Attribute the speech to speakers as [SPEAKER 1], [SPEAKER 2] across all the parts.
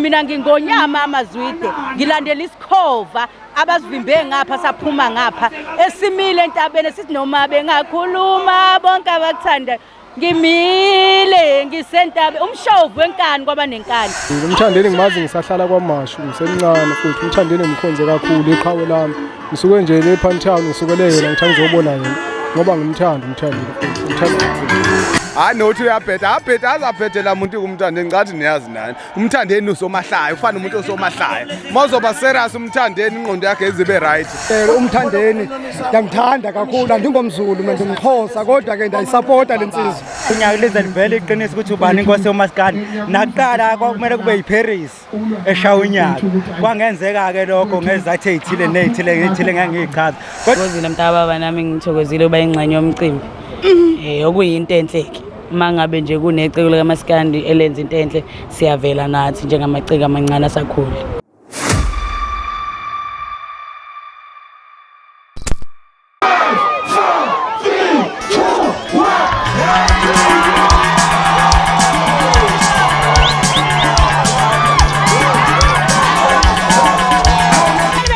[SPEAKER 1] Ngithi mina ngingonyama amazwide, ngilandela isikhova abasivimbe ngapha saphuma ngapha esimile entabeni sithi noma bengakhuluma bonke abakuthandayo. Ngimile ngisentabe umshovu wenkani kwabanenkani.
[SPEAKER 2] Umthandeni ngimazi ngisahlala kwaMashu ngisemncane futhi umthandeni ngikhonze kakhulu iqhawe lami. Ngisuke nje le Town ngisukele yena ngithanda ngizobona yena ngoba ngimthanda umthandeni futhi ngithanda kakhulu.
[SPEAKER 3] Hayi nothi uyabheda, abheda azabhedela muntu kumthandeni ngathi niyazi nani. Umthandeni usomahlaya, ufana umuntu osomahlaya. Mawuzoba serious umthandeni ingqondo yakhe izibe right.
[SPEAKER 4] Umthandeni ndiyamthanda kakhulu, andingomZulu mina ndimXhosa kodwa ke ndiyayisapota le nsizwa.
[SPEAKER 5] Unyaka lize livele iqiniso ukuthi ubani inkosi yomaskandi. Nakuqala kwakumele kube yiParis eshaya unyaka. Kwangenzeka-ke lokho ngezizathu ey'thile ney'thile ney'thile ngeke ngiyichaze.
[SPEAKER 6] Thokozile mntakababa, nami ngithokozile uba ingxenye yomcimbi. Okuyinto enhle-ke uma ngabe nje kuneciko likamaskandi elenza into enhle, siyavela nathi njengamaciko amancane asakhula.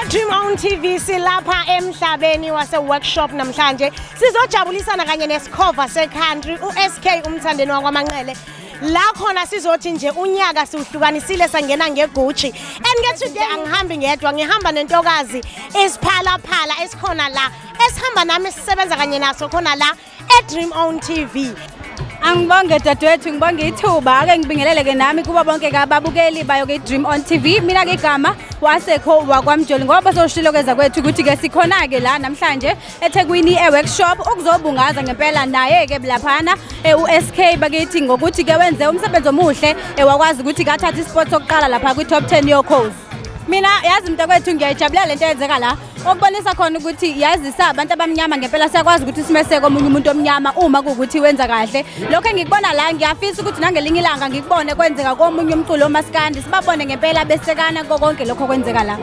[SPEAKER 7] Dream On TV silapha emhlabeni wase workshop namhlanje sizojabulisana kanye nesikhova se-country u-SK umthandeni wakwaManqele la khona sizothi nje unyaka siwuhlukanisile sangena ngeGucci and ke today angihambi ngedwa, ngihamba nentokazi isiphalaphala esikhona la esihamba nami sisebenza kanye naso khona la e-Dream On TV.
[SPEAKER 8] Angibonge dadewethu, ngibonge ithuba. Ake ngibingelele-ke nami kubo bonke ababukeli bayo-ke i-Dream On TV. Mina-ke igama wasekho wakwaMjoli, ngoba soshilo keza kwethu ukuthi-ke sikhona-ke la namhlanje eThekwini e-workshop ukuzobungaza ngempela naye-ke laphana u-SK bakithi ngokuthi-ke wenze umsebenzi omuhle, wakwazi ukuthi-ke athathe ispot sokuqala lapha kwi-top 10 yokhozi. Mina yazi mntakwethu ngiyayijabulela lento eyenzeka la, okubonisa khona ukuthi yazisa abantu abamnyama ngempela siyakwazi ukuthi simeseke omunye umuntu omnyama uma kuwukuthi wenza kahle. Lokho engikubona la ngiyafisa ukuthi nangelinye ilanga ngikubone kwenzeka komunye umculo omaskandi, sibabone ngempela besekana ko konke lokho okwenzeka la.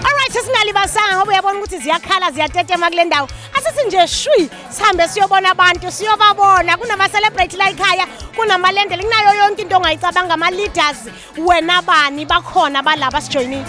[SPEAKER 7] Alright, singalibasanga ngoba uyabona ukuthi ziyakhala ziyatetema kule ndawo. Asithi nje shwi sihambe siyobona abantu, siyobabona. Kunama-celebrate la ekhaya, kunamalendele, kunayo yonke into ongayicabanga, ama-leaders wena bani bakhona balaba sijoyinile.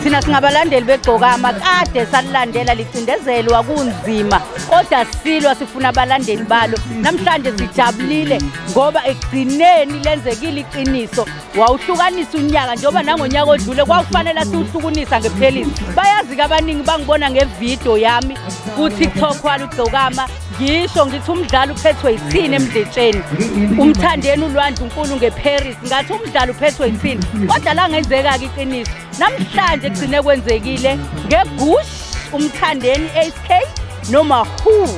[SPEAKER 1] Thina singabalandeli begcokama, kade salilandela licindezelwa kunzima, kodwa silwa sifuna abalandeli balo. Namhlanje sijabulile ngoba ekugcineni lenzekile iqiniso, wawuhlukanisa unyaka njengoba nangonyaka odlule kwakufanele siwuhlukunisa ngephelisi. Bayazi-ke abaningi bangibona ngevidiyo yami ku-TikTok walo ugcokama, ngisho ngithi umdlalo uphethwe yithini emdletsheni, umthandeni ulwandle unkulu ngeParis, ngathi umdlalo uphethwe yithini, kodwa la ngenzeka-ke iqiniso namhlanje kugcine kwenzekile ngeGush umthandeni SK noma who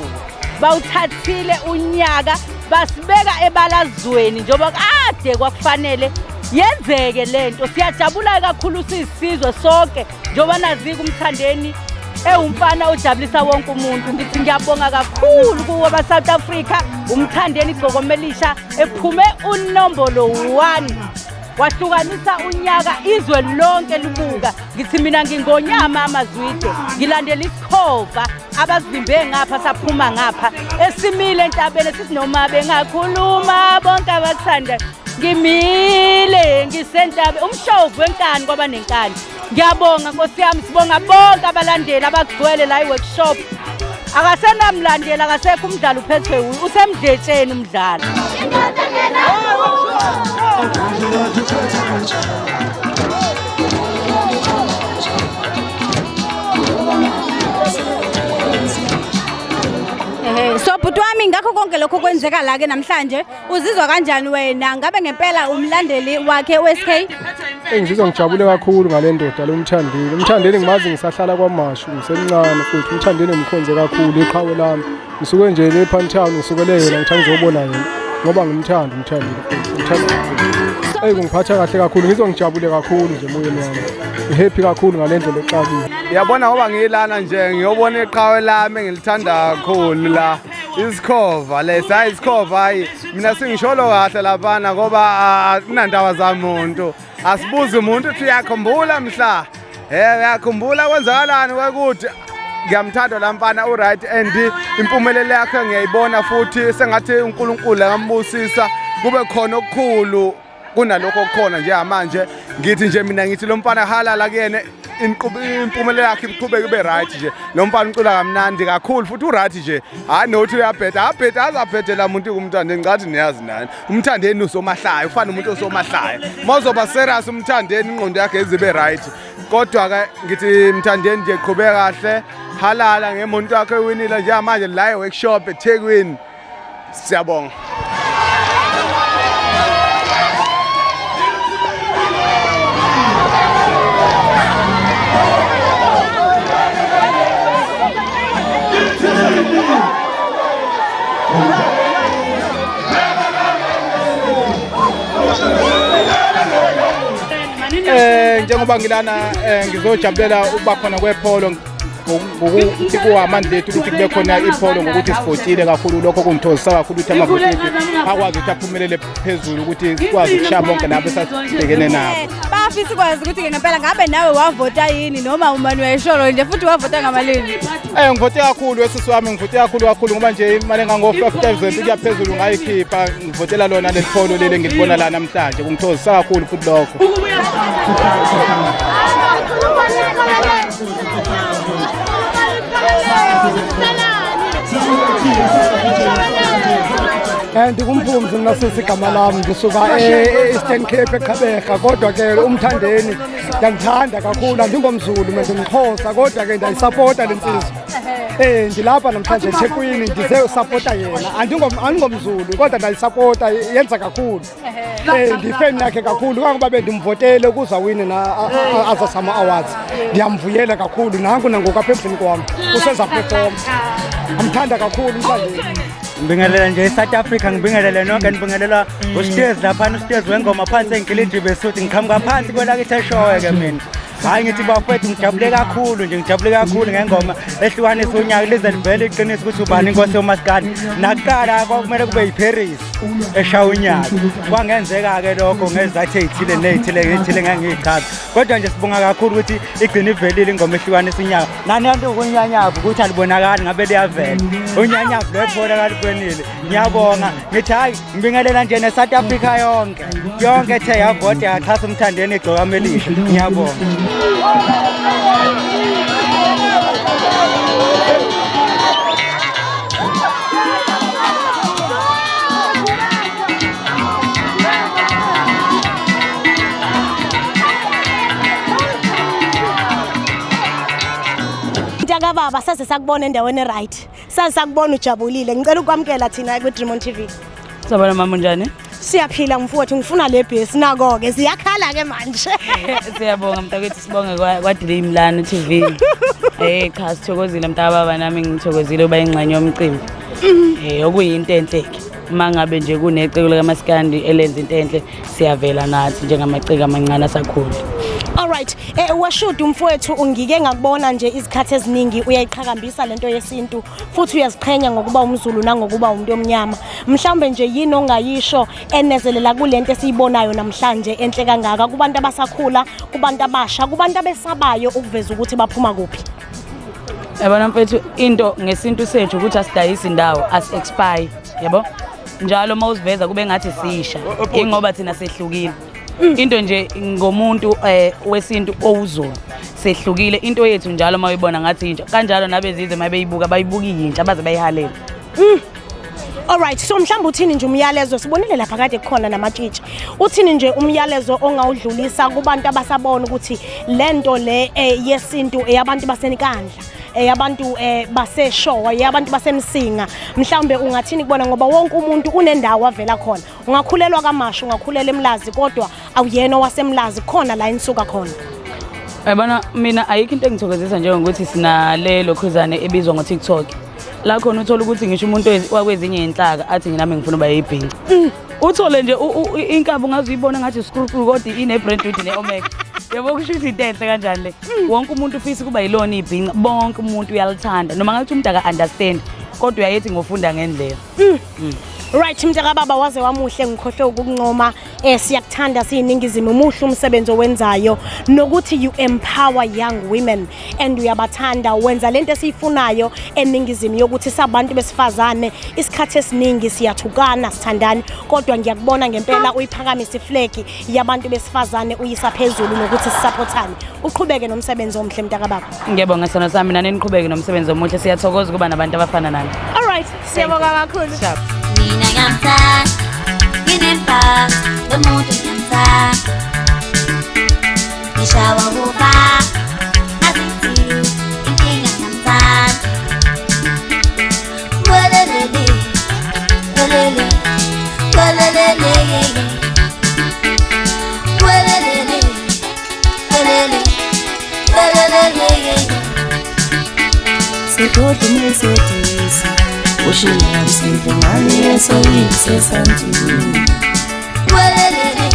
[SPEAKER 1] bawuthathile unyaka basibeka ebalazweni njengoba kade kwakufanele yenzeke lento. Siyajabula kakhulu siyisizwe sonke njengoba nazike umthandeni ewumfana ojabulisa wonke umuntu. Ngithi ngiyabonga kakhulu kuwo ba-South Africa, umthandeni igcokomelisha ephume unombolo 1 wahlukanisa unyaka izwe lonke libuka. Ngithi mina ngingonyama amazwide, ngilandela isikhova abasivimbe ngapha saphuma ngapha esimile entabeni sithi noma bengakhuluma bonke abakuthanda. Ngimile ngisentabe umshovu wenkani kwabanenkani. Ngiyabonga Nkosi yami, sibonga bonke abalandeli abagcwele la i-workshop. Akasenamlandeli, akasekho umdlalo uphethwe usemdletsheni umdlalo.
[SPEAKER 8] So bhuti wami, ngakho konke lokho kwenzeka la ke namhlanje, uzizwa kanjani wena? Ngabe ngempela umlandeli wakhe u-SK?
[SPEAKER 2] Ngizizwa ngijabule kakhulu ngale ndoda lo umthandeni. Umthandeni ngimazi ngisahlala kwaMashu ngisemncane futhi umthandeni ngikhonze kakhulu iqhawe lami. Ngisuke nje le Town ngisukele yena ngithanda ngizobona yena ngoba ngimthanda umthandeni futhi ngithanda kakhulu. Kungiphatha kahle kakhulu, ngizwa ngijabule kakhulu nje emoyeni wami. Ngihappy kakhulu ngale ndlela exakile.
[SPEAKER 3] Uyabona ngoba ngiyilana nje ngiyobona iqhawe lami engilithanda kakhulu la. Isikhova lesi, hayi isikhova, hayi mina singisholo kahle laphana ngoba akunandaba zamuntu. Asibuze umuntu uthi uyakhumbula mhla. Uyakhumbula kwenzakalani kwekuthi Ngiyamthanda la mfana, u-right, and impumelelo yakhe ngiyayibona futhi sengathi uNkulunkulu angambusisa kube khona okukhulu kunalokho okukhona njengamanje. Ngithi nje mina, ngithi lo mfana halala kuyena, impumelelo yakhe iqhubeke ibe right nje. Lo mfana ucula kamnandi kakhulu futhi u-right nje, hhayi nokuthi uyabheda, abheda azabhedela muntu kuMthandeni. Ngicathi niyazi nani, uMthandeni usomahlaya, ufana nomuntu osomahlaya. Uma uzoba serious uMthandeni, ingqondo yakhe izibe right. Kodwa-ke ngithi Mthandeni nje qhubeka kahle, halala ngemuntu wakho ewinile njengamanje la e-workshop eThekwini. Siyabonga.
[SPEAKER 9] Njengoba ngilana ngizojabulela ukuba khona kwePolo, ngokuthi kuwamandla ethu ukuthi kube khona iPolo, ngokuthi sivotile kakhulu. Lokho kungithokozisa kakhulu ukuthi amavoti ethu akwazi ukuthi aphumelele phezulu, ukuthi sikwazi ukushaya bonke labo esasibhekene nabo.
[SPEAKER 8] Bafisa ukwazi ukuthi-ke ngempela ngabe nawe wavota yini noma umane uyayisholo nje, futhi wavota ngamalini?
[SPEAKER 9] Ngivote kakhulu, wesisi wami, ngivote kakhulu kakhulu, ngoba nje imali engango-5,000 kuya phezulu ngayikhipha ngivotela lona leli Polo leli engilibona la namhlanje. Kungithokozisa kakhulu futhi lokho.
[SPEAKER 4] Ndingumphumzi mna sisi, igama lam, ndisuka e-Eastern Cape, eGqeberha, kodwa ke uMthandeni ndiyamthanda kakhulu. Andingomzulu mna, ndingumXhosa, kodwa ke ndiyayisapota le nsizwa. Ndilapha namhlanje eThekwini, ndize usapota yena. Andingomzulu kodwa ndayisapota, yenza kakhulu. Ndiyifeni yakhe kakhulu, kangoba bendimvotele ukuze awine na aZASAMA Awards. Ndiyamvuyela kakhulu, nanku nangoku apha emveni kwam useza perform. Amthanda kakhulu uMthandeni.
[SPEAKER 5] Ngibingelela nje i-South Africa, ngibingelele nonke, ngibingelela usitezi laphana, usitezi wengoma phansi enkiliji besuthi ngiqhamuka phansi kwelakithi eShowe-ke mina. Hhayi, ngithi bafethu, ngijabule kakhulu nje, ngijabule kakhulu ngengoma ehlukanisa unyaka, lize livele iqiniso ukuthi ubani inkosi yomasikandi. Nakuqala kwakumele kube yiParis eshaya unyaka, kwangenzeka-ke lokho ngezizathu ey'thile ney'thile ney'thile ngeke ngiyichaze, kodwa nje sibonga kakhulu ukuthi igcine ivelile ingoma ehlukanisa unyaka. Nani antu kunyanyavu ukuthi alibonakali, ngabe liyavela unyanyavu lwebhola kalibonile. Ngiyabonga, ngithi hhayi, ngibingelela nje ne-South Africa yonke yonke ethe yavota yaxhasa uMthandeni Igcokama Elisha. Ngiyabonga.
[SPEAKER 7] Mntakababa, saze sakubona endaweni e-right, saze sakubona ujabulile. Ngicela ukwamukela thina kwi-Dream On TV.
[SPEAKER 6] Sabona mama, unjani?
[SPEAKER 7] Siyaphila mfowethu, ngifuna le bhesi, nako-ke ziyakhala-ke manje.
[SPEAKER 6] Siyabonga mntakwethu, sibonge kwaDream lana TV. Cha, sithokozile mntakababa, nami ngithokozile uba ingxenye yomcimbi. Okuyinto enhle-ke. Uma ngabe nje kuneciko likaMaskandi elenza into enhle, siyavela nathi njengamaciko amancane asakhula.
[SPEAKER 7] Alright, washuda umfowethu, ngike ngakubona nje izikhathi eziningi uyayiqhakambisa lento yesintu, futhi uyaziqhenya ngokuba umZulu nangokuba umuntu omnyama. Mhlawumbe nje yini ongayisho enezelela kulento esiyibonayo namhlanje enhle kangaka kubantu abasakhula, kubantu abasha, kubantu abesabayo ukuveza ukuthi baphuma kuphi?
[SPEAKER 6] Yabona mfethu, into ngesintu sethu ukuthi asidayisi indawo, asi-expire, yabo? Njalo uma uziveza kube ngathi sisha, ingoba thina sehlukile. Into nje ngomuntu wesintu owuZulu sehlukile, into yethu njalo uma uyibona ngathi intsha. Kanjalo nabezizwe uma beyibuka bayibuka iyintsha, baze bayihalele.
[SPEAKER 7] Alright, so mhlawumbe uthini nje umyalezo, sibonile lapha kade kukhona namatshitshi. Uthini nje umyalezo ongawudlulisa kubantu abasabona ukuthi lento le yesintu eyabantu baseNkandla, eyabantu baseShowa, eyabantu baseMsinga? Mhlawumbe ungathini kubona, ngoba wonke umuntu unendawo avela khona. Ungakhulelwa KwaMashu, ungakhulela eMlazi, kodwa awuyena owaseMlazi, khona la enisuka khona.
[SPEAKER 6] Yabona mina, ayikho into engithokozisa njengokuthi sinale lokhuzane ebizwa ngo-TikTok. La khona uthola ukuthi ngisho umuntu wakwezinye iy'nhlaka athi nami ngifuna uba yibhinca. Uthole nje inkabi ungaze uyibone ngathi isikurukuru, kodwa ine-Brentwood ne-Omega. Yabo, kusho ukuthi into enhle kanjani le. Wonke umuntu ufisa ukuba yilona ibhinca, bonke umuntu uyalithanda. Noma ngathi umuntu aka-understand, kodwa uyayethi ngofunda ngendlela.
[SPEAKER 7] Right, mntakababa, waze wamuhle, ngikhohlwe ukukuncoma. Siyakuthanda siyiningizimu, muhle umsebenzi owenzayo nokuthi you empower young women and uyabathanda, wenza lento esiyifunayo eningizimu yokuthi sabantu besifazane isikhathi esiningi siyathukana sithandani, kodwa ngiyakubona ngempela uyiphakamisa iflag yabantu besifazane uyisa phezulu nokuthi sisupportane. Uqhubeke nomsebenzi omhle, mntakababa.
[SPEAKER 6] Ngiyabonga sona sami, nani niqhubeke nomsebenzi omuhle, siyathokoza ukuba nabantu abafana nani.
[SPEAKER 7] Alright, siyabonga kakhulu.
[SPEAKER 10] Mina ngiyamthanda, nginempa lo muntu ngiyamthanda. Ngishawa kufa, azithi inkinga ngiyamthanda. Welelele, welele, welelele, welelele, welele, welelele.
[SPEAKER 11] Sigodla uMercedes, ushiya msindo ngani esayise santini.
[SPEAKER 10] Welelele.